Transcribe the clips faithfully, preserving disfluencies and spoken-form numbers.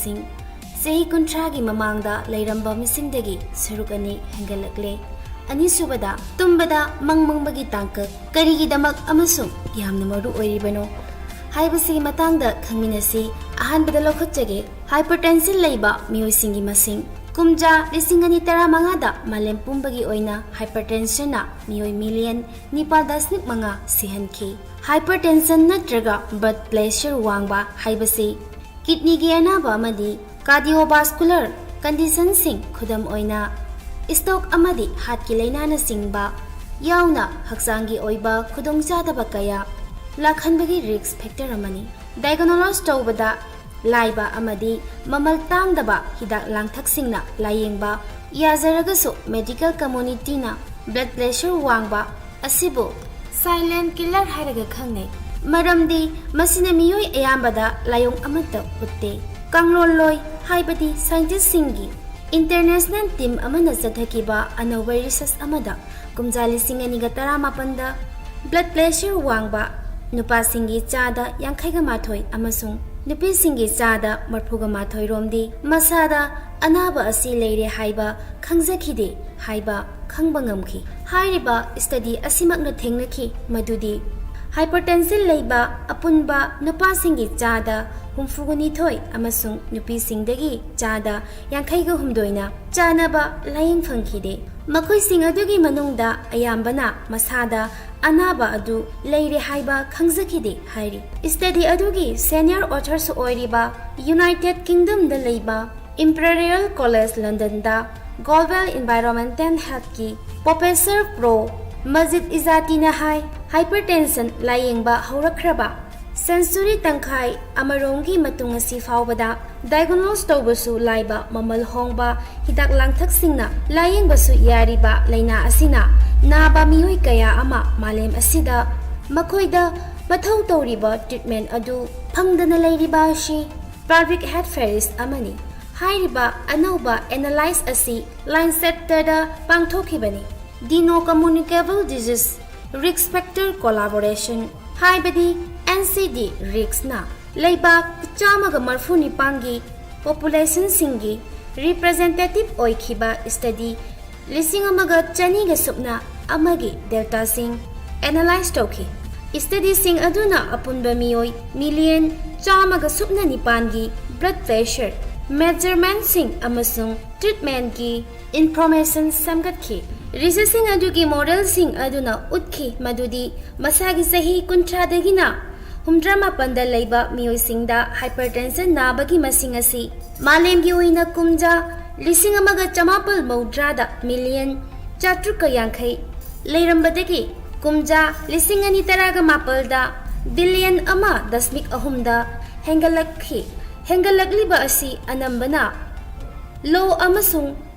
ꯁꯤꯡ ꯆꯍꯤ ꯀꯨꯟꯊ꯭ꯔꯥꯒꯤ ꯃꯃꯥꯡꯗ ꯂꯩꯔꯝꯕ ꯃꯤꯁꯤꯡꯗꯒꯤ ꯁꯔꯨꯛ ꯑꯅꯤ ꯍꯦꯟꯒꯠꯂꯛꯂꯦ꯫ ꯑꯅꯤꯁꯨꯕꯗ, ꯇꯨꯝꯕꯗ ꯃꯪ ꯃꯪꯕꯒꯤ ꯇꯥꯡꯀꯛ ꯀꯔꯤꯒꯤꯗꯃꯛ ꯑꯃꯁꯨꯡ ꯌꯥꯝꯅ ꯃꯔꯨ ꯑꯣꯏꯔꯤꯕꯅꯣ ꯍꯥꯏꯕꯁꯤꯒꯤ ꯃꯇꯥꯡꯗ ꯈꯪꯃꯤꯟꯅꯁꯤ꯫ ꯑꯍꯥꯟꯕꯗ ꯂꯧꯈꯠꯆꯒꯦ, ꯍꯥꯏꯄꯔꯇꯦꯟꯁꯟ ꯂꯩꯕ ꯃꯤꯑꯣꯏꯁꯤꯡꯒꯤ ꯃꯁꯤꯡ꯫ ꯀꯨꯝꯖꯥ ꯂꯤꯁꯤꯡ ꯑꯅꯤ ꯇꯔꯥꯃꯉꯥꯗ ꯃꯥꯂꯦꯝ ꯄꯨꯝꯕꯒꯤ ꯑꯣꯏꯅ ꯍꯥꯏꯄꯔꯇꯦꯟꯁꯟꯅ ꯃꯤꯑꯣꯏ ꯃꯤꯂꯤꯌꯟ ꯅꯤꯄꯥꯜ ꯗꯁꯃꯤꯛ ꯃꯉꯥ ꯁꯤꯍꯟꯈꯤ꯫ ꯍꯥꯏꯄꯔꯇꯦꯟꯁꯟ ꯅꯠꯇ꯭ꯔꯒ ꯕ꯭ꯂꯗ ꯄ꯭ꯔꯦꯁꯔ ꯋꯥꯡꯕ ꯍꯥꯏꯕꯁꯤ ꯀꯤꯗꯅꯤꯒꯤ ꯑꯅꯥꯕ ꯑꯃꯗꯤ ꯀꯥꯔꯗꯤꯑꯣꯚꯥꯁꯀꯨꯂꯔ ꯀꯟꯗꯤꯁꯟꯁꯤꯡ, ꯈꯨꯗꯝ ꯑꯣꯏꯅ ꯁ꯭ꯇꯣꯛ ꯑꯃꯗꯤ ꯍꯥꯔꯠꯀꯤ ꯂꯥꯏꯅꯥꯅꯆꯤꯡꯕ ꯌꯥꯎꯅ ꯍꯛꯆꯥꯡꯒꯤ ꯑꯣꯏꯕ ꯈꯨꯗꯣꯡꯆꯥꯗꯕ ꯀꯌꯥ ꯂꯥꯛꯍꯟꯕꯒꯤ ꯔꯤꯁ꯭ꯛ ꯐꯦꯛꯇꯔ ꯑꯃꯅꯤ꯫ ꯗꯥꯏꯒꯅꯣꯁ ꯇꯧꯕꯗ ꯂꯥꯏꯕ ꯑꯃꯗꯤ ꯃꯃꯜ ꯇꯥꯡꯗꯕ ꯍꯤꯗꯥꯛ ꯂꯥꯡꯊꯛꯁꯤꯡꯅ ꯂꯥꯌꯦꯡꯕ ꯌꯥꯖꯔꯒꯁꯨ, ꯃꯦꯗꯤꯀꯦꯜ ꯀꯝꯃꯨꯅꯤꯇꯤꯅ ꯕ꯭ꯂꯗ ꯄ꯭ꯔꯦꯁꯔ ꯋꯥꯡꯕ ꯑꯁꯤꯕꯨ ꯁꯥꯏꯂꯦꯟ ꯀꯤꯂꯔ ꯍꯥꯏꯔꯒ ꯈꯪꯅꯩ, ꯃꯔꯝꯗꯤ ꯃꯁꯤꯅ ꯃꯤꯑꯣꯏ ꯑꯌꯥꯝꯕꯗ ꯂꯥꯏꯑꯣꯡ ꯑꯃꯠꯇ ꯎꯠꯇꯦ꯫ ꯀꯥꯡꯂꯣꯟꯂꯣꯏ, ꯍꯥꯏꯕꯗꯤ ꯁꯥꯏꯟꯇꯤꯁꯁꯤꯡꯒꯤ ꯏꯟꯇꯔꯅꯦꯁꯅꯦꯜ ꯇꯤꯝ ꯑꯃꯅ ꯆꯠꯊꯈꯤꯕ ꯑꯅꯧꯕ ꯔꯤꯁꯔꯆ ꯑꯃꯗ, ꯀꯨꯝꯖꯥ ꯂꯤꯁꯤꯡ ꯑꯅꯤꯒ ꯇꯔꯥꯃꯥꯄꯟꯗ ꯕ꯭ꯂꯗ ꯄ꯭ꯔꯦꯁꯔ ꯋꯥꯡꯕ ꯅꯨꯄꯥꯁꯤꯡꯒꯤ ꯆꯥꯗ ꯌꯥꯡꯈꯩꯒ ꯃꯥꯊꯣꯏ ꯑꯃꯁꯨꯡ ꯅꯨꯄꯤꯁꯤꯡꯒꯤ ꯆꯥꯗ ꯃꯔꯐꯨꯒ ꯃꯥꯊꯣꯏ ꯔꯣꯝꯗꯤ ꯃꯁꯥꯗ ꯑꯅꯥꯕ ꯑꯁꯤ ꯂꯩꯔꯦ ꯍꯥꯏꯕ ꯈꯪꯖꯈꯤꯗꯦ ꯍꯥꯏꯕ ꯈꯪꯕ ꯉꯝꯈꯤ꯫ ꯍꯥꯏꯔꯤꯕ ꯁ꯭ꯇꯗꯤ ꯑꯁꯤꯃꯛꯅ ꯊꯦꯡꯅꯈꯤ ꯃꯗꯨꯗꯤ ꯍꯥꯏꯄꯔꯇꯦꯟꯁꯟ ꯂꯩꯕ ꯑꯄꯨꯟꯕ ꯅꯨꯄꯥꯁꯤꯡꯒꯤ ꯆꯥꯗ ꯍꯨꯝꯐꯨꯒ ꯅꯤꯊꯣꯏ ꯑꯃꯁꯨꯡ ꯅꯨꯄꯤꯁꯤꯡꯗꯒꯤ ꯆꯥꯗ ꯌꯥꯡꯈꯩꯒ ꯍꯨꯝꯗꯣꯏꯅ ꯆꯥꯅꯕ ꯂꯥꯌꯦꯡ ꯐꯪꯈꯤꯗꯦ꯫ ꯃꯈꯣꯏꯁꯤꯡ ꯑꯗꯨꯒꯤ ꯃꯅꯨꯡꯗ ꯑꯌꯥꯝꯕꯅ ꯃꯁꯥꯗ ꯑꯅꯥꯕ ꯑꯗꯨ ꯂꯩꯔꯦ ꯍꯥꯏꯕ ꯈꯪꯖꯈꯤꯗꯦ ꯍꯥꯏꯔꯤ꯫ ꯁ꯭ꯇꯗꯤ ꯑꯗꯨꯒꯤ ꯁꯦꯅꯤꯌꯔ ꯑꯣꯊꯔꯁꯨ ꯑꯣꯏꯔꯤꯕ ꯌꯨꯅꯥꯏꯇꯦꯗ ꯀꯤꯡꯗꯝꯗ ꯂꯩꯕ ꯏꯝꯄꯔꯤꯌꯦꯜ ꯀꯣꯂꯦꯖ ꯂꯟꯗꯟꯗ ꯒ꯭ꯂꯣꯕꯦꯜ ꯏꯟꯚꯥꯏꯔꯣꯟꯃꯦꯟꯇꯦꯜ ꯍꯦꯜꯊꯀꯤ ꯄ꯭ꯔꯣꯐꯦꯁꯔ ꯄ꯭ꯔꯣ ꯃꯖꯤꯗ ꯏꯖꯥꯇꯤꯅ ꯍꯥꯏ, ꯍꯥꯏꯄꯔꯇꯦꯟꯁꯟ ꯂꯥꯌꯦꯡꯕ ꯍꯧꯔꯛꯈ꯭ꯔꯕ ꯁꯦꯟꯆꯨꯔꯤ ꯇꯪꯈꯥꯏ ꯑꯃꯔꯣꯝꯒꯤ ꯃꯇꯨꯡ ꯑꯁꯤ ꯐꯥꯎꯕꯗ ꯗꯥꯏꯒꯅꯣꯁ ꯇꯧꯕꯁꯨ ꯂꯥꯏꯕ, ꯃꯃꯜ ꯍꯣꯡꯕ ꯍꯤꯗꯥꯛ ꯂꯥꯡꯊꯛꯁꯤꯡꯅ ꯂꯥꯌꯦꯡꯕꯁꯨ ꯌꯥꯔꯤꯕ ꯂꯥꯏꯅꯥ ꯑꯁꯤꯅ ꯅꯥꯕ ꯃꯤꯑꯣꯏ ꯀꯌꯥ ꯑꯃ ꯃꯥꯂꯦꯝ ꯑꯁꯤꯗ ꯃꯈꯣꯏꯗ ꯃꯊꯧ ꯇꯧꯔꯤꯕ ꯇ꯭ꯔꯤꯠꯃꯦꯟ ꯑꯗꯨ ꯐꯪꯗꯅ ꯂꯩꯔꯤꯕ ꯑꯁꯤ ꯄꯕ꯭ꯂꯤꯛ ꯍꯦꯜꯊ ꯐꯦꯔꯤꯁ ꯑꯃꯅꯤ꯫ ꯍꯥꯏꯔꯤꯕ ꯑꯅꯧꯕ ꯑꯦꯅꯥꯂꯥꯏꯁ ꯑꯁꯤ ꯂꯥꯟꯁꯦꯠꯇꯗ ꯄꯥꯡꯊꯣꯛꯈꯤꯕꯅꯤ꯫ ꯗꯤꯅꯣ ꯀꯝꯃꯨꯅꯤꯀꯦꯕꯜ ꯗꯤꯖꯤꯖ ꯔꯤꯁ꯭ꯛ ꯐꯦꯛꯇꯔ ꯀꯣꯂꯥꯕꯣꯔꯦꯁꯟ, ꯍꯥꯏꯕꯗꯤ ꯑꯦꯟ ꯁꯤ ꯗꯤ ꯔꯤꯁ꯭ꯛꯅ ꯂꯩꯕꯥꯛ ꯆꯥꯝꯃꯒ ꯃꯔꯐꯨ ꯅꯤꯄꯥꯟꯒꯤ ꯄꯣꯄꯨꯂꯦꯁꯟꯁꯤꯡꯒꯤ ꯔꯤꯄ꯭ꯔꯖꯦꯟꯇꯦꯇꯤꯚ ꯑꯣꯏꯈꯤꯕ ꯁ꯭ꯇꯗꯤ ꯂꯤꯁꯤꯡ ꯑꯃꯒ ꯆꯅꯤꯒ ꯁꯨꯞꯅ ꯑꯃꯒꯤ ꯗꯦꯇꯥꯁꯤꯡ ꯑꯦꯅꯥꯂꯥꯏꯖ ꯇꯧꯈꯤ꯫ ꯁ꯭ꯇꯗꯤꯁꯤꯡ ꯑꯗꯨꯅ ꯑꯄꯨꯟꯕ ꯃꯤꯑꯣꯏ ꯃꯤꯂꯤꯌꯟ ꯆꯥꯝꯃꯒ ꯁꯨꯞꯅ ꯅꯤꯄꯥꯟꯒꯤ ꯕ꯭ꯂꯗ ꯄ꯭ꯔꯦꯁꯔ ꯃꯦꯖꯔꯃꯦꯟꯠꯁꯤꯡ ꯑꯃꯁꯨꯡ ꯇ꯭ꯔꯤꯠꯃꯦꯟꯠꯀꯤ ꯏꯟꯐꯣꯔꯃꯦꯁꯟ ꯁꯦꯝꯒꯠꯈꯤ꯫ ꯔꯤꯁꯔꯆꯁꯤꯡ ꯑꯗꯨꯒꯤ ꯃꯣꯗꯦꯜꯁꯤꯡ ꯑꯗꯨꯅ ꯎꯠꯈꯤ ꯃꯗꯨꯗꯤ ꯃꯁꯥꯒꯤ ꯆꯍꯤ ꯀꯨꯟꯊ꯭ꯔꯥꯗꯒꯤꯅ ꯍꯨꯝꯗ꯭ꯔꯥ ꯃꯥꯄꯟꯗ ꯂꯩꯕ ꯃꯤꯑꯣꯏꯁꯤꯡꯗ ꯍꯥꯏꯄꯔꯇꯦꯟꯁꯟ ꯅꯥꯕꯒꯤ ꯃꯁꯤꯡ ꯑꯁꯤ ꯃꯥꯂꯦꯝꯒꯤ ꯑꯣꯏꯅ ꯀꯨꯝꯖꯥ ꯂꯤꯁꯤꯡ ꯑꯃꯒ ꯆꯃꯥꯄꯜ ꯃꯧꯗ꯭ꯔꯥꯗ ꯃꯤꯂꯤꯌꯟ ꯆꯥꯇ꯭ꯔꯨꯛꯀ ꯌꯥꯡꯈꯩ ꯂꯩꯔꯝꯕꯗꯒꯤ ꯀꯨꯝꯖꯥ ꯂꯤꯁꯤꯡ ꯑꯅꯤ ꯇꯔꯥꯒ ꯃꯥꯄꯜꯗ ꯕꯤꯂꯤꯌꯟ ꯑꯃ ꯗꯁꯃꯤꯛ ꯑꯍꯨꯝꯗ ꯍꯦꯟꯒꯠꯂꯛꯈꯤ꯫ ꯍꯦꯟꯒꯠꯂꯛꯂꯤꯕ ꯑꯁꯤ ꯑꯅꯝꯕꯅ ꯂꯣ ꯑꯃꯁꯨꯡ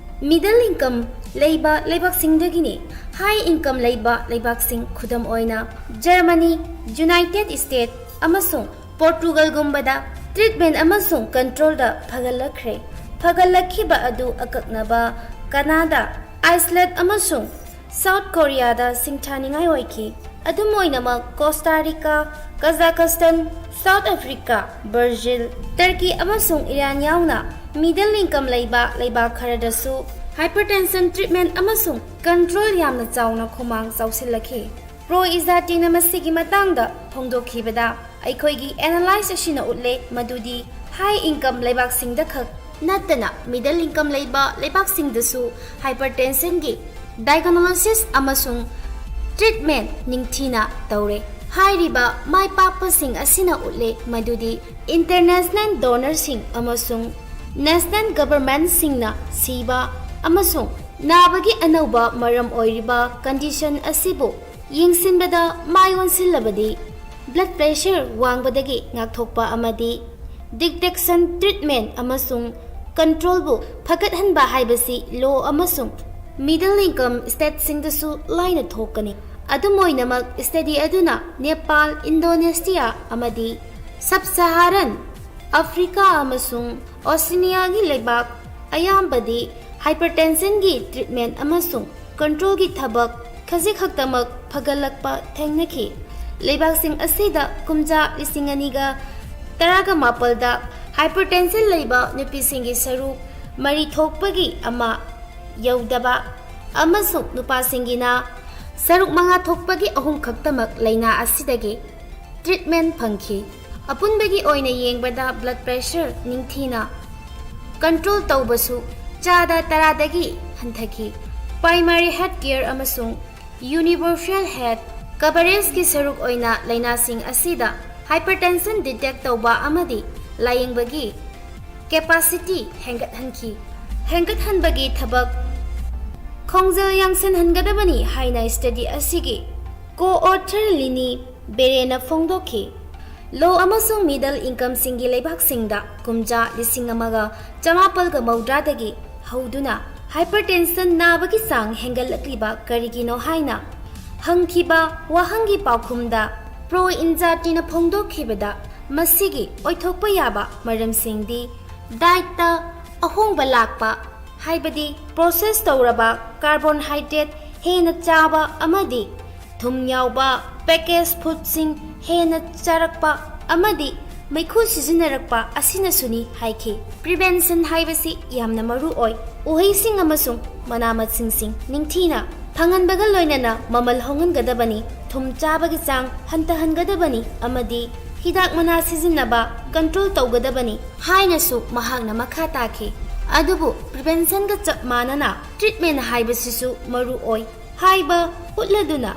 ꯃꯤꯗꯜ ꯏꯟꯀꯝ ꯂꯩꯕ ꯂꯩꯕꯥꯛꯁꯤꯡꯗꯒꯤꯅꯤ꯫ ꯍꯥꯏ ꯏꯟꯀꯝ ꯂꯩꯕ ꯂꯩꯕꯥꯛꯁꯤꯡ, ꯈꯨꯗꯝ ꯑꯣꯏꯅ ꯖꯔꯃꯅꯤ, ꯌꯨꯅꯥꯏꯇꯦꯗ ꯁ꯭ꯇꯦꯠ ꯑꯃꯁꯨꯡ ꯄꯣꯔꯇꯨꯒꯜꯒꯨꯝꯕꯗ ꯇ꯭ꯔꯤꯠꯃꯦꯟꯠ ꯑꯃꯁꯨꯡ ꯀꯟꯇ꯭ꯔꯣꯜꯗ ꯐꯒꯠꯂꯛꯈ꯭ꯔꯦ꯫ ꯐꯒꯠꯂꯛꯈꯤꯕ ꯑꯗꯨ ꯑꯀꯛꯅꯕ ꯀꯅꯥꯗꯥ, ꯑꯥꯏꯁꯂꯦꯟꯗ ꯑꯃꯁꯨꯡ ꯁꯥꯎꯊ ꯀꯣꯔꯤꯌꯥꯗ ꯁꯤꯡꯊꯥꯅꯤꯡꯉꯥꯏ ꯑꯣꯏꯈꯤ꯫ ꯑꯗꯨꯝ ꯑꯣꯏꯅꯃꯛ, ꯀꯣꯁꯇꯥ ꯔꯤꯀꯥ, ꯀꯖꯥꯀꯁꯇꯥꯟ, ꯁꯥꯎꯊ ꯑꯐ꯭ꯔꯤꯀꯥ, ꯕ꯭ꯔꯥꯖꯤꯜ, ꯇꯔꯀꯤ ꯑꯃꯁꯨꯡ ꯏꯔꯥꯟ ꯌꯥꯎꯅ ꯃꯤꯗꯜ ꯏꯟꯀꯝ ꯂꯩꯕ ꯂꯩꯕꯥꯛ ꯈꯔꯗꯁꯨ ꯍꯥꯏꯄꯔꯇꯦꯟꯁꯟ ꯇ꯭ꯔꯤꯠꯃꯦꯟꯠ ꯑꯃꯁꯨꯡ ꯀꯟꯇ꯭ꯔꯣꯜ ꯌꯥꯝꯅ ꯆꯥꯎꯅ ꯈꯨꯃꯥꯡ ꯆꯥꯎꯁꯤꯜꯂꯛꯈꯤ꯫ ꯄ꯭ꯔꯣ ꯏꯖꯥꯇꯤꯅ ꯃꯁꯤꯒꯤ ꯃꯇꯥꯡꯗ ꯐꯣꯡꯗꯣꯛꯈꯤꯕꯗ, ꯑꯩꯈꯣꯏꯒꯤ ꯑꯦꯅꯥꯂꯥꯏꯁ ꯑꯁꯤꯅ ꯎꯠꯂꯦ ꯃꯗꯨꯗꯤ ꯍꯥꯏ ꯏꯟꯀꯝ ꯂꯩꯕꯥꯛꯁꯤꯡꯗ ꯈꯛ ꯅꯠꯇꯅ ꯃꯤꯗꯜ ꯏꯟꯀꯝ ꯂꯩꯕ ꯂꯩꯕꯥꯛꯁꯤꯡꯗꯁꯨ ꯍꯥꯏꯄꯔꯇꯦꯟꯁꯟꯒꯤ ꯗꯥꯏꯒꯅꯣꯁꯤꯁ ꯑꯃꯁꯨꯡ ꯇ꯭ꯔꯤꯠꯃꯦꯟꯠ ꯅꯤꯡꯊꯤꯅ ꯇꯧꯔꯦ꯫ ꯍꯥꯏꯔꯤꯕ ꯃꯥꯏ ꯄꯥꯛꯄꯁꯤꯡ ꯑꯁꯤꯅ ꯎꯠꯂꯦ ꯃꯗꯨꯗꯤ ꯏꯟꯇꯔꯅꯦꯁꯅꯦꯜ ꯗꯣꯅꯔꯁꯤꯡ ꯑꯃꯁꯨꯡ ꯅꯦꯁꯅꯦꯜ ꯒꯚꯔꯟꯃꯦꯟꯠꯁꯤꯡꯅ ꯁꯤꯕ ꯑꯃꯁꯨꯡ ꯅꯥꯕꯒꯤ ꯑꯅꯧꯕ ꯃꯔꯝ ꯑꯣꯏꯔꯤꯕ ꯀꯟꯗꯤꯁꯟ ꯑꯁꯤꯕꯨ ꯌꯦꯡꯁꯤꯟꯕꯗ ꯃꯥꯏ ꯑꯣꯟꯁꯤꯜꯂꯕꯗꯤ, ꯕ꯭ꯂꯗ ꯄ꯭ꯔꯦꯁꯔ ꯋꯥꯡꯕꯗꯒꯤ ꯉꯥꯛꯊꯣꯛꯄ ꯑꯃꯗꯤ ꯗꯤꯇꯦꯛꯁꯟ, ꯇ꯭ꯔꯤꯠꯃꯦꯟꯠ ꯑꯃꯁꯨꯡ ꯀꯟꯇ꯭ꯔꯣꯜꯕꯨ ꯐꯒꯠꯍꯟꯕ ꯍꯥꯏꯕꯁꯤ ꯂꯣ ꯑꯃꯁꯨꯡ ꯃꯤꯗꯜ ꯏꯟꯀꯝ ꯁ꯭ꯇꯦꯠꯁꯤꯡꯗꯁꯨ ꯂꯥꯏꯅ ꯊꯣꯛꯀꯅꯤ꯫ ꯑꯗꯨꯝ ꯑꯣꯏꯅꯃꯛ, ꯁ꯭ꯇꯗꯤ ꯑꯗꯨꯅ ꯅꯦꯄꯥꯜ, ꯏꯟꯗꯣꯅꯦꯁꯤꯌꯥ ꯑꯃꯗꯤ ꯁꯕ ꯁꯍꯥꯔꯥꯟ ꯑꯐ꯭ꯔꯤꯀꯥ ꯑꯃꯁꯨꯡ ꯑꯣꯁꯤꯅꯤꯌꯥꯒꯤ ꯂꯩꯕꯥꯛ ꯑꯌꯥꯝꯕꯗꯤ ꯍꯥꯏꯄꯔꯇꯦꯟꯁꯟꯒꯤ ꯇ꯭ꯔꯤꯠꯃꯦꯟꯠ ꯑꯃꯁꯨꯡ ꯀꯟꯇ꯭ꯔꯣꯜꯒꯤ ꯊꯕꯛ ꯈꯖꯤꯛ ꯈꯛꯇꯃꯛ ꯐꯒꯠꯂꯛꯄ ꯊꯦꯡꯅꯈꯤ꯫ ꯂꯩꯕꯥꯛꯁꯤꯡ ꯑꯁꯤꯗ ꯀꯨꯝꯖꯥ ꯂꯤꯁꯤꯡ ꯑꯅꯤꯒ ꯇꯔꯥꯒ ꯃꯥꯄꯜꯗ Hypertension ꯂꯩꯕ ꯅꯨꯄꯤꯁꯤꯡꯒꯤ ꯁꯔꯨꯛ ꯃꯔꯤ ꯊꯣꯛꯄꯒꯤ ꯑꯃ ꯌꯧꯗꯕ ꯑꯃꯁꯨꯡ ꯅꯨꯄꯥꯁꯤꯡꯒꯤꯅ ꯁꯔꯨꯛ ꯃꯉꯥ ꯊꯣꯛꯄꯒꯤ ꯑꯍꯨꯝ ꯈꯛꯇꯃꯛ ꯂꯥꯏꯅꯥ ꯑꯁꯤꯗꯒꯤ treatment ꯐꯪꯈꯤ꯫ ꯑꯄꯨꯟꯕꯒꯤ ꯑꯣꯏꯅ ꯌꯦꯡꯕꯗ blood pressure ꯅꯤꯡꯊꯤꯅ control ꯇꯧꯕꯁꯨ ꯆꯥꯗ ꯇꯔꯥꯗꯒꯤ ꯍꯟꯊꯈꯤ꯫ Primary health care ꯑꯃꯁꯨꯡ universal health coverage ꯀꯤ ꯁꯔꯨꯛ ꯑꯣꯏꯅ ꯂꯥꯏꯅꯥꯁꯤꯡ ꯑꯁꯤꯗ hypertension detect ꯇꯧꯕ ꯑꯃꯗꯤ ꯂꯥꯌꯦꯡꯕꯒꯤ capacity ꯍꯦꯟꯒꯠꯍꯟꯈꯤ꯫ ꯍꯦꯟꯒꯠꯍꯟꯕꯒꯤ ꯊꯕꯛ ꯈꯣꯡꯖꯦꯜ ꯌꯥꯡꯁꯤꯟꯍꯟꯒꯗꯕꯅꯤ ꯍꯥꯏꯅ study ꯑꯁꯤꯒꯤ co-author ꯂꯤꯅꯤ ꯕꯦꯔꯦꯅ ꯐꯣꯡꯗꯣꯛꯈꯤ꯫ Low ꯑꯃꯁꯨꯡ middle income ꯁꯤꯡꯒꯤ ꯂꯩꯕꯥꯛꯁꯤꯡꯗ ꯀꯨꯝꯖꯥ ꯂꯤꯁꯤꯡ ꯑꯃꯒ ꯆꯃꯥꯄꯜꯒ ꯃꯧꯗ꯭ꯔꯥꯗꯒꯤ ꯍꯧꯗꯨꯅ hypertension ꯅꯥꯕꯒꯤ ꯆꯥꯡ ꯍꯦꯟꯒꯠꯂꯛꯂꯤꯕ ꯀꯔꯤꯒꯤꯅꯣ ꯍꯥꯏꯅ ꯍꯪꯈꯤꯕ ꯋꯥꯍꯪꯒꯤ ꯄꯥꯎꯈꯨꯝꯗ Pro Injati ꯅ ꯐꯣꯡꯗꯣꯛꯈꯤꯕꯗ, ꯃꯁꯤꯒꯤ ꯑꯣꯏꯊꯣꯛꯄ ꯌꯥꯕ ꯃꯔꯝꯁꯤꯡꯗꯤ diet ꯇ ꯑꯍꯣꯡꯕ ꯂꯥꯛꯄ, ꯍꯥꯏꯕꯗꯤ process ꯇꯧꯔꯕ carbohydrate ꯍꯦꯟꯅ ꯆꯥꯕ ꯑꯃꯗꯤ ꯊꯨꯝ ꯌꯥꯎꯕ packaged food ꯁꯤꯡ ꯍꯦꯟꯅ ꯆꯥꯔꯛꯄ ꯑꯃꯗꯤ ꯃꯩꯈꯨ ꯁꯤꯖꯤꯟꯅꯔꯛꯄ ꯑꯁꯤꯅꯁꯨꯅꯤ ꯍꯥꯏꯈꯤ꯫ Prevention ꯍꯥꯏꯕꯁꯤ ꯌꯥꯝꯅ ꯃꯔꯨ ꯑꯣꯏ꯫ ꯎꯍꯩꯁꯤꯡ ꯑꯃꯁꯨꯡ ꯃꯅꯥ ꯃꯁꯤꯡꯁꯤꯡ ꯅꯤꯡꯊꯤꯅ ꯐꯪꯍꯟꯕꯒ ꯂꯣꯏꯅꯅ ꯃꯃꯜ ꯍꯣꯡꯍꯟꯒꯗꯕꯅꯤ, ꯊꯨꯝ ꯆꯥꯕꯒꯤ ꯆꯥꯡ ꯍꯟꯊꯍꯟꯒꯗꯕꯅꯤ ꯑꯃꯗꯤ ꯍꯤꯗꯥꯛ ꯃꯅꯥ ꯁꯤꯖꯤꯟꯅꯕ control ꯇꯧꯒꯗꯕꯅꯤ ꯍꯥꯏꯅꯁꯨ ꯃꯍꯥꯛꯅ ꯃꯈꯥ ꯇꯥꯈꯤ꯫ ꯑꯗꯨꯕꯨ prevention ꯒ ꯆꯞ ꯃꯥꯟꯅꯅ treatment ꯍꯥꯏꯕꯁꯤꯁꯨ ꯃꯔꯨ ꯑꯣꯏ ꯍꯥꯏꯕ ꯎꯠꯂꯗꯨꯅ,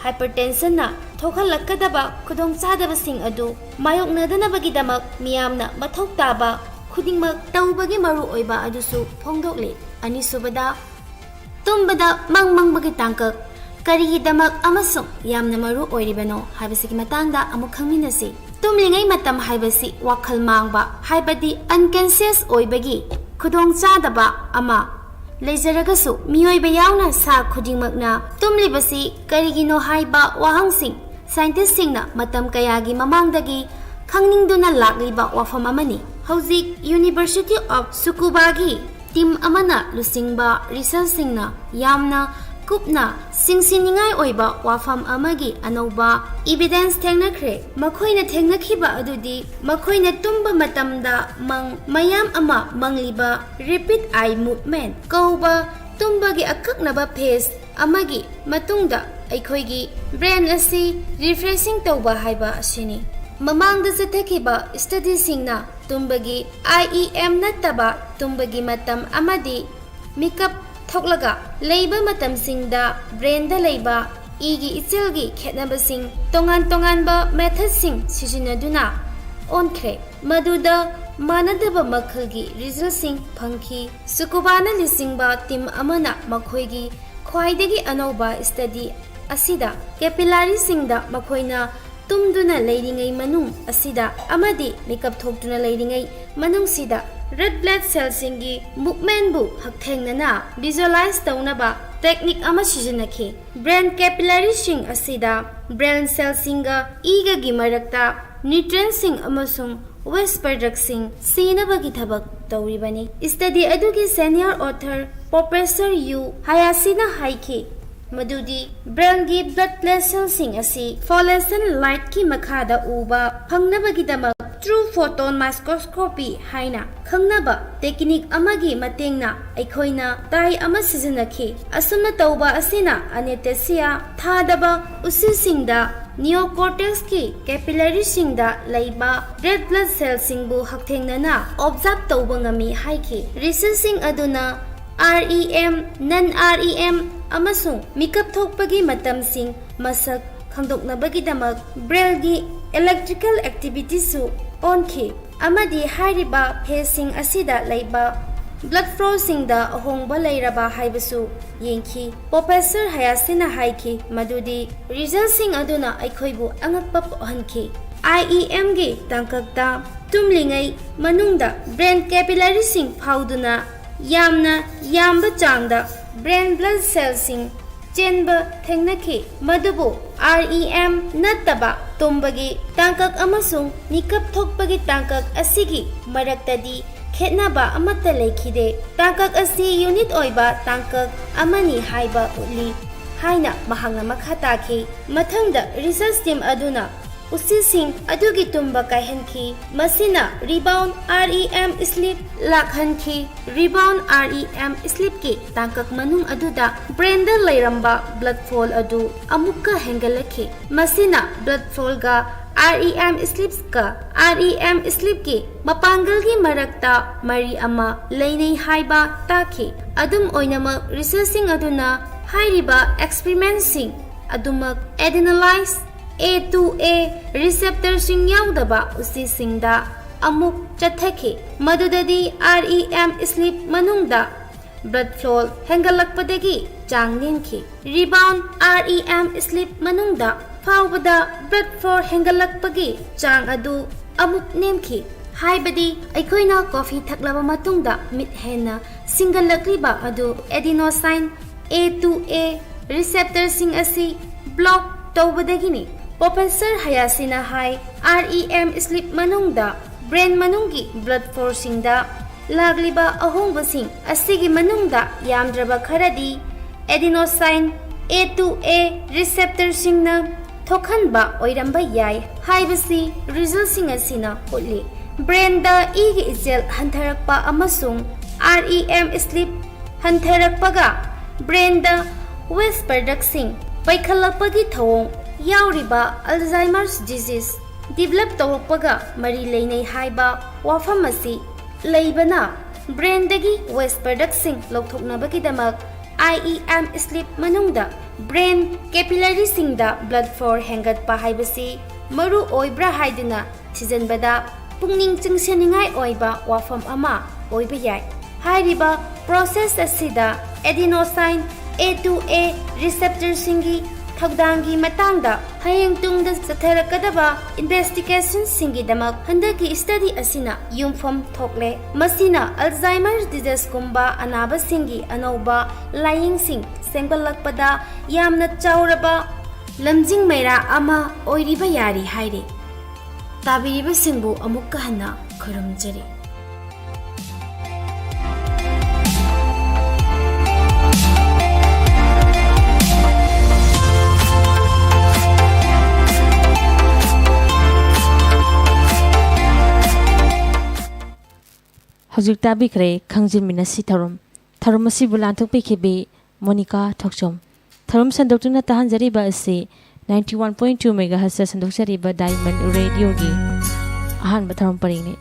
hypertension ꯅ ꯊꯣꯛꯍꯜꯂꯛꯀꯗꯕ ꯈꯨꯗꯣꯡꯆꯥꯗꯕꯁꯤꯡ ꯑꯗꯨ ꯃꯥꯌꯣꯛꯅꯗꯅꯕꯒꯤꯗꯃꯛ ꯃꯤꯌꯥꯝꯅ ꯃꯊꯧ ꯇꯥꯕ ꯈꯨꯗꯤꯡꯃꯛ ꯇꯧꯕꯒꯤ ꯃꯔꯨꯑꯣꯏꯕ ꯑꯗꯨꯁꯨ ꯐꯣꯡꯗꯣꯛꯂꯤ꯫ ꯑꯅꯤꯁꯨꯕꯗ, ꯇꯨꯝꯕꯗ ꯃꯪ ꯃꯪꯕꯒꯤ ꯇꯥꯡꯀꯛ ꯀꯔꯤꯒꯤꯗꯃꯛ ꯑꯃꯁꯨꯡ ꯌꯥꯝꯅ ꯃꯔꯨ ꯑꯣꯏꯔꯤꯕꯅꯣ ꯍꯥꯏꯕꯁꯤꯒꯤ ꯃꯇꯥꯡꯗ ꯑꯃꯨꯛ ꯈꯪꯃꯤꯟꯅꯁꯤ꯫ ꯇꯨꯝꯂꯤꯉꯩ ꯃꯇꯝ ꯍꯥꯏꯕꯁꯤ ꯋꯥꯈꯜ ꯃꯥꯡꯕ, ꯍꯥꯏꯕꯗꯤ unconscious ꯑꯣꯏꯕꯒꯤ ꯈꯨꯗꯣꯡꯆꯥꯗꯕ ꯑꯃ ꯂꯩꯖꯔꯒꯁꯨ, ꯃꯤꯑꯣꯏꯕ ꯌꯥꯎꯅ ꯁꯥ ꯈꯨꯗꯤꯡꯃꯛꯅ ꯇꯨꯝꯂꯤꯕꯁꯤ ꯀꯔꯤꯒꯤꯅꯣ ꯍꯥꯏꯕ ꯋꯥꯍꯪꯁꯤꯡ scientist ꯁꯤꯡꯅ ꯃꯇꯝ ꯀꯌꯥꯒꯤ ꯃꯃꯥꯡꯗꯒꯤ ꯈꯪꯅꯤꯡꯗꯨꯅ ꯂꯥꯛꯂꯤꯕ ꯋꯥꯐꯝ ꯑꯃꯅꯤ꯫ ꯍꯧꯖꯤꯛ University of Tsukuba ꯒꯤ team ꯑꯃꯅ ꯂꯨꯆꯤꯡꯕ research ꯁꯤꯡꯅ ꯌꯥꯝꯅ ꯀꯨꯞꯅ ꯆꯤꯡꯁꯤꯟꯅꯤꯡꯉꯥꯏ ꯑꯣꯏꯕ ꯋꯥꯐꯝ ꯑꯃꯒꯤ ꯑꯅꯧꯕ evidence ꯊꯦꯡꯅꯈ꯭ꯔꯦ꯫ ꯃꯈꯣꯏꯅ ꯊꯦꯡꯅꯈꯤꯕ ꯑꯗꯨꯗꯤ ꯃꯈꯣꯏꯅ ꯇꯨꯝꯕ ꯃꯇꯝꯗ ꯃꯪ ꯃꯌꯥꯝ ꯑꯃ ꯃꯪꯂꯤꯕ rapid eye movement ꯀꯧꯕ ꯇꯨꯝꯕꯒꯤ ꯑꯀꯛꯅꯕ phase ꯑꯃꯒꯤ ꯃꯇꯨꯡꯗ ꯑꯩꯈꯣꯏꯒꯤ brain ꯑꯁꯤ refreshing ꯇꯧꯕ ꯍꯥꯏꯕ ꯑꯁꯤꯅꯤ꯫ ꯃꯃꯥꯡꯗ ꯆꯠꯊꯈꯤꯕ studyꯁꯤꯡꯅ ꯇꯨꯝꯕꯒꯤ REM ꯅꯠꯇꯕ ꯇꯨꯝꯕꯒꯤ ꯃꯇꯝ ꯑꯃꯗꯤ ꯃꯤꯀꯞ ꯊꯣꯛꯂꯒ ꯂꯩꯕ ꯃꯇꯝꯁꯤꯡꯗ brainꯗ ꯂꯩꯕ ꯏꯒꯤ ꯏꯆꯦꯜꯒꯤ ꯈꯦꯠꯅꯕꯁꯤꯡ ꯇꯣꯉꯥꯟ ꯇꯣꯉꯥꯟꯕ methodꯁꯤꯡ ꯁꯤꯖꯤꯟꯅꯗꯨꯅ ꯑꯣꯟꯈ꯭ꯔꯦ꯫ ꯃꯗꯨꯗ ꯃꯥꯟꯅꯗꯕ ꯃꯈꯜꯒꯤ resultꯁꯤꯡ ꯐꯪꯈꯤ꯫ ꯁꯨꯀꯨꯕꯥꯅ ꯂꯨꯆꯤꯡꯕ team ꯑꯃꯅ ꯃꯈꯣꯏꯒꯤ ꯈ꯭ꯋꯥꯏꯗꯒꯤ ꯑꯅꯧꯕ study ꯑꯁꯤꯗ capillaryꯁꯤꯡꯗ ꯃꯈꯣꯏꯅ ꯇꯨꯝꯗꯨꯅ ꯂꯩꯔꯤꯉꯩ ꯃꯅꯨꯡ ꯑꯁꯤꯗ ꯑꯃꯗꯤ ꯃꯤꯀꯞ ꯊꯣꯛꯇꯨꯅ ꯂꯩꯔꯤꯉꯩ ꯃꯅꯨꯡꯁꯤꯗ red blood cellꯁꯤꯡꯒꯤ movementꯕꯨ ꯍꯛꯊꯦꯡꯅꯅ visualize ꯇꯧꯅꯕ technique ꯑꯃ ꯁꯤꯖꯤꯟꯅꯈꯤ꯫ Brain capillaryꯁꯤꯡ ꯑꯁꯤꯗ brain cellꯁꯤꯡꯒ ꯏꯒꯒꯤ ꯃꯔꯛꯇ nutrientꯁꯤꯡ ꯑꯃꯁꯨꯡ waste productꯁꯤꯡ ꯁꯤꯅꯕꯒꯤ ꯊꯕꯛ ꯇꯧꯔꯤꯕꯅꯤ꯫ Study ꯑꯗꯨꯒꯤ senior author Professor Yu Hayashiꯅ ꯍꯥꯏꯈꯤ ꯃꯗꯨꯗꯤ brainꯒꯤ blood vesselsꯁꯤꯡ ꯑꯁꯤ fluorescent lightꯀꯤ ꯃꯈꯥꯗ ꯎꯕ ꯐꯪꯅꯕꯒꯤꯗꯃꯛ true photon microscopy ꯍꯥꯏꯅ ꯈꯪꯅꯕ technique ꯑꯃꯒꯤ ꯃꯇꯦꯡꯅ ꯑꯩꯈꯣꯏꯅ dye ꯑꯃ ꯁꯤꯖꯤꯟꯅꯈꯤ꯫ ꯑꯁꯨꯝꯅ ꯇꯧꯕ ꯑꯁꯤꯅ anesthesia ꯊꯥꯗꯕ ꯎꯆꯤꯁꯤꯡꯗ neocortexꯀꯤ capillaryꯁꯤꯡꯗ ꯂꯩꯕ red blood cellꯁꯤꯡꯕꯨ ꯍꯛꯊꯦꯡꯅꯅ observe ꯇꯧꯕ ꯉꯝꯃꯤ ꯍꯥꯏꯈꯤ꯫ Researchꯁꯤꯡ ꯑꯗꯨꯅ REM, non-REM ꯑꯃꯁꯨꯡ ꯃꯤꯀꯞ ꯊꯣꯛꯄꯒꯤ ꯃꯇꯝꯁꯤꯡ ꯃꯁꯛ ꯈꯪꯗꯣꯛꯅꯕꯒꯤꯗꯃꯛ brainꯒꯤ electrical activityꯁꯨ ꯑꯣꯟꯈꯤ ꯑꯃꯗꯤ ꯍꯥꯏꯔꯤꯕ phaseꯁꯤꯡ ꯑꯁꯤꯗ ꯂꯩꯕ blood flowꯁꯤꯡꯗ ꯑꯍꯣꯡꯕ ꯂꯩꯔꯕ ꯍꯥꯏꯕꯁꯨ ꯌꯦꯡꯈꯤ꯫ Professor Hayashiꯅ ꯍꯥꯏꯈꯤ ꯃꯗꯨꯗꯤ resultꯁꯤꯡ ꯑꯗꯨꯅ ꯑꯩꯈꯣꯏꯕꯨ ꯑꯉꯛꯄ ꯄꯣꯛꯍꯟꯈꯤ꯫ REMꯒꯤ ꯇꯥꯡꯀꯛꯇ ꯇꯨꯝꯂꯤꯉꯩ ꯃꯅꯨꯡꯗ brain capillaryꯁꯤꯡ ꯐꯥꯎꯗꯨꯅ ꯌꯥꯝꯅ ꯌꯥꯝꯕ ꯆꯥꯡꯗ brain blood cellꯁꯤꯡ ꯆꯦꯟꯕ ꯊꯦꯡꯅꯈꯤ, ꯃꯗꯨꯕꯨ REM ꯅꯠꯇꯕ ꯇꯨꯝꯕꯒꯤ ꯇꯥꯡꯀꯛ ꯑꯃꯁꯨꯡ ꯃꯤꯀꯞ ꯊꯣꯛꯄꯒꯤ ꯇꯥꯡꯀꯛ ꯑꯁꯤꯒꯤ ꯃꯔꯛꯇꯗꯤ ꯈꯦꯠꯅꯕ ꯑꯃꯠꯇ ꯂꯩꯈꯤꯗꯦ꯫ ꯇꯥꯡꯀꯛ ꯑꯁꯤ ꯌꯨꯅꯤꯛ ꯑꯣꯏꯕ ꯇꯥꯡꯀꯛ ꯑꯃꯅꯤ ꯍꯥꯏꯕ ꯎꯠꯂꯤ ꯍꯥꯏꯅ ꯃꯍꯥꯛꯅ ꯃꯈꯥ ꯇꯥꯈꯤ꯫ ꯃꯊꯪꯗ ꯔꯤꯁꯔꯆ ꯇꯤꯝ ꯑꯗꯨꯅ ꯎꯆꯤꯁꯤꯡ ꯑꯗꯨꯒꯤ ꯇꯨꯝꯕ ꯀꯥꯏꯍꯟꯈꯤ, ꯃꯁꯤꯅ ꯔꯤꯕꯥꯎꯟ REM ꯁ꯭ꯂꯤꯞ ꯂꯥꯛꯍꯟꯈꯤ꯫ ꯔꯤꯕꯥꯎꯟ REM ꯁ꯭ꯂꯤꯞꯀꯤ ꯇꯥꯡꯀꯛ ꯃꯅꯨꯡ ꯑꯗꯨꯗ ꯕ꯭ꯔꯦꯟꯗ ꯂꯩꯔꯝꯕ ꯕ꯭ꯂꯗ ꯐ꯭ꯂꯣ ꯑꯗꯨ ꯑꯃꯨꯛꯀ ꯍꯦꯟꯒꯠꯂꯛꯈꯤ, ꯃꯁꯤꯅ ꯕ꯭ꯂꯗ ꯐ꯭ꯂꯣꯒ REM ꯁ꯭ꯂꯤꯞꯀ REM ꯁ꯭ꯂꯤꯞꯀꯤ ꯃꯄꯥꯡꯒꯜꯒꯤ ꯃꯔꯛꯇ ꯃꯔꯤ ꯑꯃ ꯂꯩꯅꯩ ꯍꯥꯏꯕ ꯇꯥꯛꯈꯤ꯫ ꯑꯗꯨꯝ ꯑꯣꯏꯅꯃꯛ, ꯔꯤꯁꯔꯆꯁꯤꯡ ꯑꯗꯨꯅ ꯍꯥꯏꯔꯤꯕ ꯑꯦꯛꯁꯄꯔꯤꯃꯦꯟꯁꯤꯡ ꯑꯗꯨꯃꯛ ꯑꯦꯗꯦꯅꯣꯁꯥꯏꯟ A2A ꯔꯤꯁꯦꯞꯇꯔꯁꯤꯡ ꯌꯥꯎꯗꯕ ꯎꯆꯤꯁꯤꯡꯗ ꯑꯃꯨꯛ ꯆꯠꯊꯈꯤ, ꯃꯗꯨꯗꯗꯤ REM ꯁ꯭ꯂꯤꯞ ꯃꯅꯨꯡꯗ ꯕ꯭ꯂꯗ ꯐ꯭ꯂꯣ ꯍꯦꯟꯒꯠꯂꯛꯄꯗꯒꯤ ꯆꯥꯡ ꯅꯦꯝꯈꯤ꯫ ꯔꯤꯕꯥꯎꯟ REM ꯁ꯭ꯂꯤꯞ ꯃꯅꯨꯡꯗ ꯐꯥꯎꯕꯗ ꯕ꯭ꯂꯗ ꯐ꯭ꯂꯣ ꯍꯦꯟꯒꯠꯂꯛꯄꯒꯤ ꯆꯥꯡ ꯑꯗꯨ ꯑꯃꯨꯛ ꯅꯦꯝꯈꯤ, ꯍꯥꯏꯕꯗꯤ ꯑꯩꯈꯣꯏꯅ ꯀꯣꯐꯤ ꯊꯛꯂꯕ ꯃꯇꯨꯡꯗ ꯃꯤꯠ ꯍꯦꯟꯅ ꯁꯤꯡꯒꯠꯂꯛꯂꯤꯕ ꯑꯗꯨ ꯑꯦꯗꯦꯅꯣꯁꯥꯏꯟ A2A ꯔꯤꯁꯦꯞꯇꯔꯁꯤꯡ ꯑꯁꯤ ꯕ꯭ꯂꯣꯛ ꯇꯧꯕꯗꯒꯤꯅꯤ꯫ ꯄ꯭ꯔꯣꯐꯦꯁꯔ ꯍꯌꯥꯁꯤꯅ ꯍꯥꯏ, REM ꯁ꯭ꯂꯤꯞ ꯃꯅꯨꯡꯗ ꯕ꯭ꯔꯦꯟ ꯃꯅꯨꯡꯒꯤ ꯕ꯭ꯂꯗ ꯐ꯭ꯂꯣꯁꯤꯡꯗ ꯂꯥꯛꯂꯤꯕ ꯑꯍꯣꯡꯕꯁꯤꯡ ꯑꯁꯤꯒꯤ ꯃꯅꯨꯡꯗ ꯌꯥꯝꯗ꯭ꯔꯕ ꯈꯔꯗꯤ ꯑꯦꯗꯦꯅꯣꯁꯥꯏꯟ A2A ꯔꯤꯁꯦꯞꯇꯔꯁꯤꯡꯅ ꯊꯣꯛꯍꯟꯕ ꯑꯣꯏꯔꯝꯕ ꯌꯥꯏ ꯍꯥꯏꯕꯁꯤ ꯔꯤꯖꯜꯁꯤꯡ ꯑꯁꯤꯅ ꯎꯠꯂꯤ꯫ ꯕ꯭ꯔꯦꯟꯗ ꯏꯒꯤ ꯏꯆꯦꯜ ꯍꯟꯊꯔꯛꯄ ꯑꯃꯁꯨꯡ REM ꯁ꯭ꯂꯤꯞ ꯍꯟꯊꯔꯛꯄꯒ ꯕ꯭ꯔꯦꯟꯗ ꯋꯦꯁ ꯄ꯭ꯔꯗꯛꯁꯤꯡ ꯄꯩꯈꯠꯂꯛꯄꯒꯤ ꯊꯧꯑꯣꯡ ꯌꯥꯎꯔꯤꯕ ꯑꯜꯖꯥꯏꯃꯔꯁ ꯗꯤꯖꯤꯖ ꯗꯤꯕꯦꯂꯞ ꯇꯧꯔꯛꯄꯒ ꯃꯔꯤ ꯂꯩꯅꯩ ꯍꯥꯏꯕ ꯋꯥꯐꯝ ꯑꯁꯤ ꯂꯩꯕꯅ, ꯕ꯭ꯔꯦꯟꯗꯒꯤ ꯋꯦꯁ ꯄ꯭ꯔꯗꯛꯁꯤꯡ ꯂꯧꯊꯣꯛꯅꯕꯒꯤꯗꯃꯛ REM ꯁ꯭ꯂꯤꯞ ꯃꯅꯨꯡꯗ ꯕ꯭ꯔꯦꯟ ꯀꯦꯄꯤꯂꯔꯤꯁꯤꯡꯗ ꯕ꯭ꯂꯗ ꯐ꯭ꯂꯣ ꯍꯦꯟꯒꯠꯄ ꯍꯥꯏꯕꯁꯤ ꯃꯔꯨ ꯑꯣꯏꯕ꯭ꯔꯥ ꯍꯥꯏꯗꯨꯅ ꯊꯤꯖꯤꯟꯕꯗ ꯄꯨꯛꯅꯤꯡ ꯆꯤꯡꯁꯤꯟꯅꯤꯡꯉꯥꯏ ꯑꯣꯏꯕ ꯋꯥꯐꯝ ꯑꯃ ꯑꯣꯏꯕ ꯌꯥꯏ꯫ ꯍꯥꯏꯔꯤꯕ ꯄ꯭ꯔꯣꯁꯦꯁ ꯑꯁꯤꯗ ꯑꯦꯗꯦꯅꯣꯁꯥꯏꯟ A2A ꯔꯤꯁꯦꯞꯇꯔꯁꯤꯡꯒꯤ ꯊꯧꯗꯥꯡꯒꯤ ꯃꯇꯥꯡꯗ ꯍꯌꯦꯡ ꯇꯨꯡꯗ ꯆꯠꯊꯔꯛꯀꯗꯕ ꯏꯟꯚꯦꯁꯇꯤꯒꯦꯁꯟꯁꯤꯡꯒꯤꯗꯃꯛ ꯍꯟꯗꯛꯀꯤ ꯁ꯭ꯇꯗꯤ ꯑꯁꯤꯅ ꯌꯨꯝꯐꯝ ꯊꯣꯛꯂꯦ꯫ ꯃꯁꯤꯅ ꯑꯜꯖꯥꯏꯃꯔ ꯗꯤꯖꯤꯖꯒꯨꯝꯕ ꯑꯅꯥꯕꯁꯤꯡꯒꯤ ꯑꯅꯧꯕ ꯂꯥꯌꯦꯡꯁꯤꯡ ꯁꯦꯝꯒꯠꯂꯛꯄꯗ ꯌꯥꯝꯅ ꯆꯥꯎꯔꯕ ꯂꯝꯖꯤꯡ ꯃꯩꯔꯥ ꯑꯃ ꯑꯣꯏꯔꯤꯕ ꯌꯥꯔꯤ ꯍꯥꯏꯔꯤ꯫ ꯇꯥꯕꯤꯔꯤꯕꯁꯤꯡꯕꯨ ꯑꯃꯨꯛꯀ ꯍꯟꯅ ꯈꯨꯔꯨꯝꯖꯔꯤ꯫ ꯍꯧꯖꯤꯛ ꯇꯥꯕꯤꯈ꯭ꯔꯦ ꯈꯪꯖꯤꯟꯃꯤꯟꯅꯁꯤ ꯊꯧꯔꯝ꯫ ꯊꯧꯔꯝ ꯑꯁꯤꯕꯨ ꯂꯥꯟꯊꯣꯛꯄꯤꯈꯤꯕꯤ ꯃꯣꯅꯤꯀꯥ ꯊꯣꯛꯆꯣꯝ꯫ ꯊꯧꯔꯝ ꯁꯟꯗꯣꯛꯇꯨꯅ ꯇꯥꯍꯟꯖꯔꯤꯕ ꯑꯁꯤ ninety one point two megahertz ꯁꯟꯗꯣꯛꯆꯔꯤꯕ Diamond Radio ꯒꯤ ꯑꯍꯥꯟꯕ ꯊꯧꯔꯝ ꯄꯔꯤꯡꯅꯤ꯫